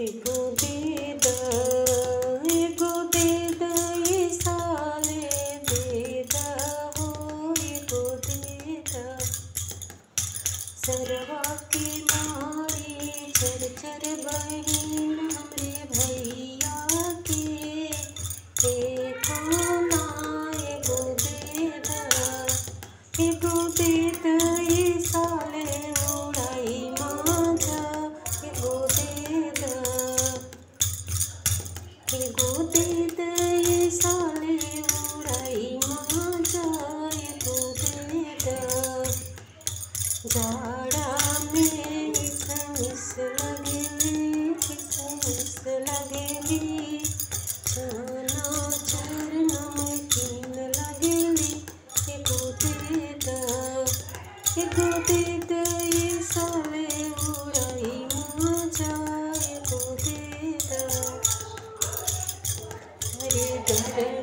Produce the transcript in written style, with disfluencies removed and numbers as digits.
एगो दे द, एगो दे द ये साले दे द हो, एगो दे द। सरवा के मारी चर चर बहिन हमरे भैया के, देखो ना एगो दे द, एगो दे द ये साले उड़ाई मांझा, एगो दे द, एगो दे द ये साले उड़ाई मांझा, एगो दे द। जाड़ा में किसमिस लगेली, किसमिस लगेली, चना चर नमकीन लगेली, एगो दे द, एगो दे द ये साले उड़ाई मांझा, एगो दे द। अरे डर